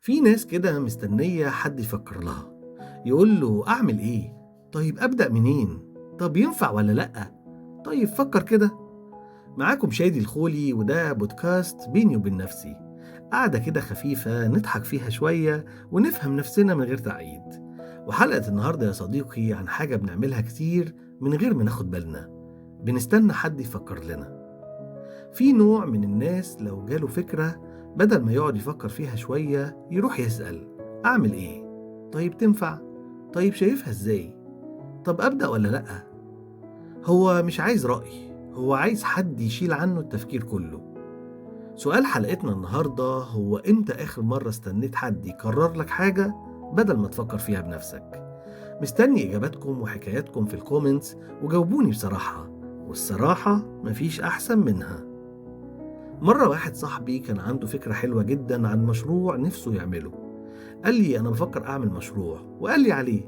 في ناس كده مستنية حد يفكر لها، يقول له أعمل إيه؟ طيب أبدأ منين؟ طب ينفع ولا لأ؟ طيب فكر كده. معاكم شادي الخولي، وده بودكاست بيني وبين نفسي، قاعدة كده خفيفة نضحك فيها شوية ونفهم نفسنا من غير تعقيد. وحلقة النهاردة يا صديقي عن حاجة بنعملها كتير من غير ما ناخد بالنا، بنستنى حد يفكر لنا. في نوع من الناس لو جاله فكرة بدل ما يقعد يفكر فيها شوية يروح يسأل أعمل إيه؟ طيب تنفع؟ طيب شايفها إزاي؟ طب أبدأ ولا لأ؟ هو مش عايز رأي، هو عايز حد يشيل عنه التفكير كله. سؤال حلقتنا النهاردة هو إمتى آخر مرة استنيت حد يقرر لك حاجة بدل ما تفكر فيها بنفسك؟ مستني إجاباتكم وحكاياتكم في ال comments، وجاوبوني بصراحة، والصراحة مفيش أحسن منها. مرة واحد صاحبي كان عنده فكرة حلوة جدا عن مشروع نفسه يعمله. قال لي أنا بفكر أعمل مشروع، وقال لي عليه.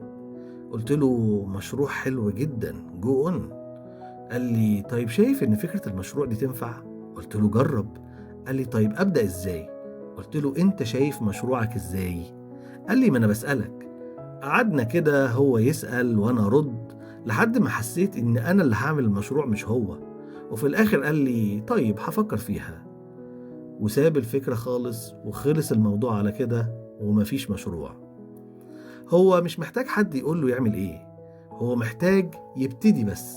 قلت له مشروع حلو جدا، go on. قال لي طيب شايف إن فكرة المشروع دي تنفع؟ قلت له جرب. قال لي طيب أبدأ إزاي؟ قلت له أنت شايف مشروعك إزاي؟ قال لي ما أنا بسألك. قعدنا كده هو يسأل وأنا أرد، لحد ما حسيت إن أنا اللي هعمل المشروع مش هو. وفي الآخر قال لي طيب هفكر فيها، وساب الفكرة خالص، وخلص الموضوع على كده ومفيش مشروع. هو مش محتاج حد يقول له يعمل إيه، هو محتاج يبتدي بس.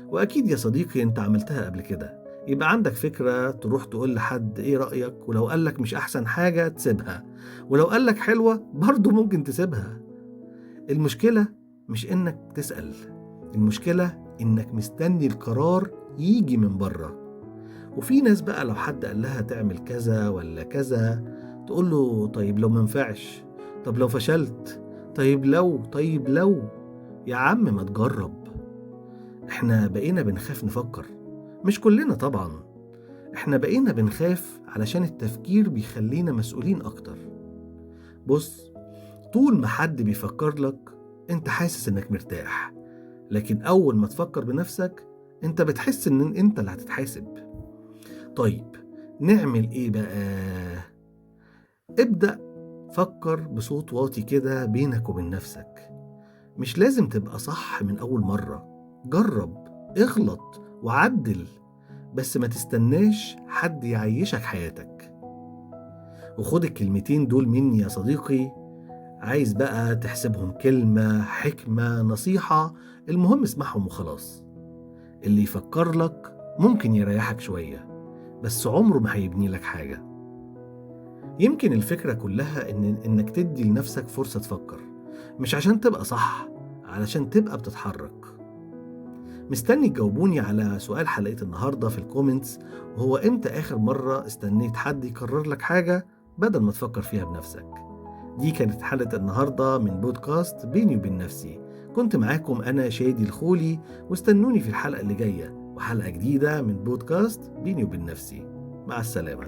وأكيد يا صديقي أنت عملتها قبل كده، يبقى عندك فكرة تروح تقول لحد إيه رأيك، ولو قالك مش أحسن حاجة تسيبها، ولو قالك حلوة برضو ممكن تسيبها. المشكلة مش إنك تسأل، المشكلة إنك مستني القرار يجي من بره. وفي ناس بقى لو حد قال لها تعمل كذا ولا كذا تقول له طيب لو منفعش، طب لو فشلت، طيب لو، طيب لو. يا عم ما تجرب. احنا بقينا بنخاف نفكر، مش كلنا طبعا، احنا بقينا بنخاف علشان التفكير بيخلينا مسؤولين اكتر. بص، طول ما حد بيفكر لك انت حاسس انك مرتاح، لكن اول ما تفكر بنفسك انت بتحس ان انت اللي هتتحاسب. طيب نعمل ايه بقى؟ ابدأ فكر بصوت واطي كده بينك وبين نفسك. مش لازم تبقى صح من اول مرة، جرب، اغلط وعدل، بس ما تستناش حد يعيشك حياتك. وخد الكلمتين دول مني يا صديقي، عايز بقى تحسبهم كلمة، حكمة، نصيحة، المهم اسمعهم وخلاص. اللي يفكر لك ممكن يريحك شوية، بس عمره ما هيبني لك حاجة. يمكن الفكرة كلها إنك تدي لنفسك فرصة تفكر، مش عشان تبقى صح، علشان تبقى بتتحرك. مستني تجاوبوني على سؤال حلقة النهاردة في ال comments، وهو إمتى آخر مرة استنيت حد يقرر لك حاجة بدل ما تفكر فيها بنفسك؟ دي كانت حلقة النهاردة من بودكاست بيني وبين نفسي. كنت معاكم أنا شادي الخولي، واستنوني في الحلقة اللي جاية وحلقة جديدة من بودكاست بيني وبين نفسي. مع السلامة.